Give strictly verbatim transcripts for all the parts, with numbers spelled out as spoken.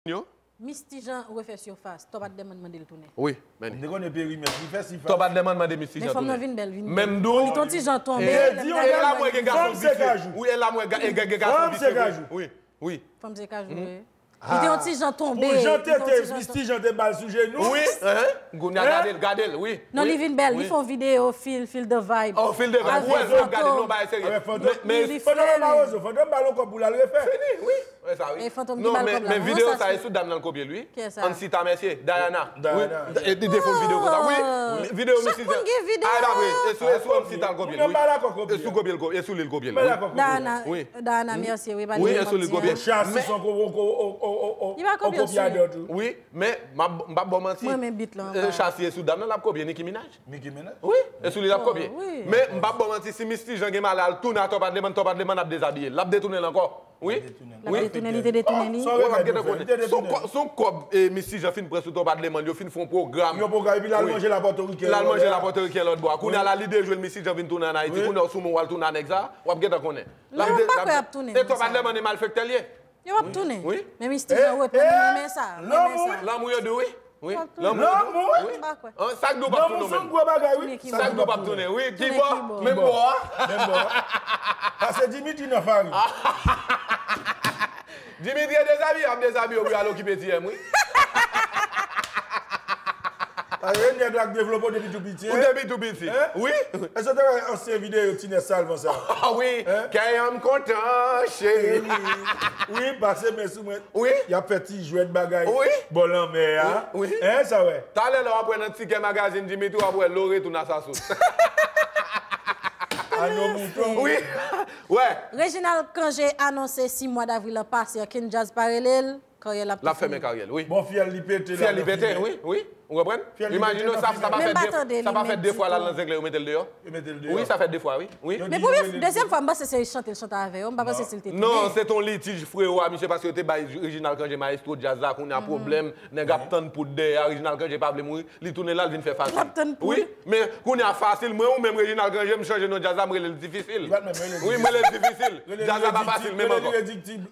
yo. Misty Jean refè sifas. Top Adlerman mande l tounen. Wi, men. M te konnen perimèt li fè sifas. Top Adlerman mande Misty Jean tounen. Men fanm nan vin bèl, vin bèl. Menm dou. Li t on ti jan tonbe. Te di yon bagay, fanm se kajou. Wi, e la mwen gen gason vise. Fanm se kajou. Wi, wi. Fanm se kajou, wi. Li te yon ti jan tonbe. Pou jan tete Misty Jean te ba l sou jenou. Wi, hein? Kounye a gade l, gade l, wi. Non, li vin bèl. Li fè yon videyo, feel, feel the vibe. Oh, feel the vibe. Ou wè l, gade l, non, bagay serye. Avèk Fantom. Men, men Fantom pa rezo, Fantom ba l yon kòb pou l al refè. Fini, wi. Wè sa, wi. E Fantom ki ba l kòb la. Non, men, men videyo sa, e sou dam nan l kopye l, wi. Kiyès sa? Ansita Mercier, Diana. Diana. Wi, e li te fè yon videyo konsa. Wi, videyo Misty Jean. Chak moun gen videyo. Ah, pa vre. E sou, e sou Ansita l kopye l, wi. E sou kopye l, e sou li l kopye l, wi. Diana, Diana Mercier, wi, pa di. Wi, e sou li l kopye l. Chasi son ko, ko, ko, o, o, o, o, o kopyadò tou. Wi, men, m ap, m p ap ba w manti. Mwen renmen beat lan anba. Chasi e sou dam nan, l ap kopye Nicki Minaj. Nicki Minaj? Wi, e sou li l ap kopye. Men, m p ap ba w manti, si Misty Jean gen malè al tounen a Top Adlerman, Top Adlerman ap dezabiye l. L ap detounen l ankò. Wi. L ap detounen, li te detounen li. Wi, w ap gentan konnen. Se yon kò-, se yon kòb, e, Misty Jean fin pran sou Top Adlerman, yo fin fè yon pwogram. Yon pwogram, epi l al manje la pòtoriken. L al manje la pòtoriken lòt bò a. Kounye a la, li dejwe l, Misty Jean vin tounen an Ayiti. Kounye a, sou men w al tounen a nèg sa, w ap gentan konnen. L ap de-, l ap de-, e Top Adlerman e malfektè l ye. Yo p ap tounen. Wi. Men Misty Jean reprann, li renmen sa, renmen sa. Lanmou yo di wi. Wi. Lanmou yo di wi. M pa kwè. Sa k di w p ap tounen menm? Sa k di w p ap tounen? Wi, kibò. Menm bò a. Menm bò a. Pase Dimitri nan farin. Dimitri e dezabiye, ap dezabiye, wi, al okipe T M, wi. Aye, nèg la k devlope w depi tou piti, hein? Ou depi tou piti. Wi. Èske w te wè ansyen videyo Tinès Salvan sa? Ah wi. Kè an m kontan, cheri. Wi, pase men sou mwen. Wi. Y ap fè ti jwèt bagay bò lanmè a. Wi. Hein, sa wè? Talè la w ap wè nan Tikè Magazine Dimitri, w ap wè Lore tou nan sa sous. Ano mouton. Wi. Wè. Reginald Cangé anonse si mwa davril lan pase, ankenn djaz pa rele l. Karyè l ap tou fini. L ap fèmen karyè l, wi. Bon, fyèl li pete la. Fyèl li pete, wi, wi. Ou konprann? Imajine w, sa, sa pa fè de, sa pa fè de fwa l al nan Zenglen, yo mete l deyò. Yo mete l deyò. Wi, sa fè de fwa, wi. Wi. Men premye, dezyèm fwa, m panse se chante l chante avè yo, m pa panse si l te tounen. Non, se t on litij frewo a misye, paske yo te bay Reginald Cangé mayestwo djaz la, kounye a pwoblèm, nèg ap tann poud dèyè a, Reginald Cangé pa vle mouri, li tounen la, l vin fè fasil. L ap tann poud. Wi, men kounye a fasil, mwen ou menm Reginald Cangé, m chanje non djaz la, m rele l difisil. Wi, m rele l difisil. Djaz la pa fasil menm ankò. Rele l iredikti-,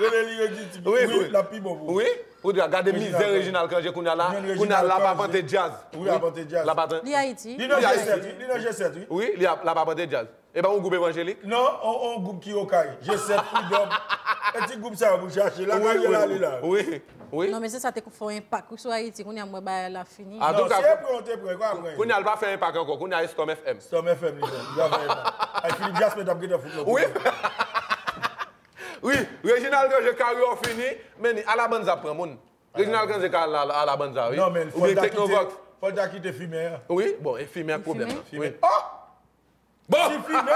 rele l irediktible. Wi, wi, l ap pi bon pou ou. Wi, ou di, gade mizè Reginald Cangé kounye a la, kounye a l ap apante djaz. Wi, l ap apante djaz. Li Ayiti. Li nan G sèt, wi, li nan G sèt, wi. Wi, li ap, l ap apante djaz. E pa yon gwoup evanjelik? Non, on, on gwoup ki okay. G sèt, Freedom. E ti gwoup sa yo pou chache. La, wi, wi, ale la. Wi, wi. Non, men se sa te fè yon enpak sou Ayiti. Kounye a, m wè bagay la fini. Non, se pran, te pran, kwa pran. Kounye a, l pa fè enpak ankò. Kounye a, e Storm F M. Storm F M, li fè. Li pa fè enpak. Ay, Philippe Jasmin t ap gentan fout lòt. Wi. Wi, Reginald Cangé, karyè w fini, men ni Alabanza ap pran moun. Reginald Cangé ka al Alabanza, wi. Non, men oubyen Teknovox. Fò l ta kite fimen an. Wi, bon, e fimen ak pwoblèm nan. Fimen. Wi. Oh! Bon! Ti fimen.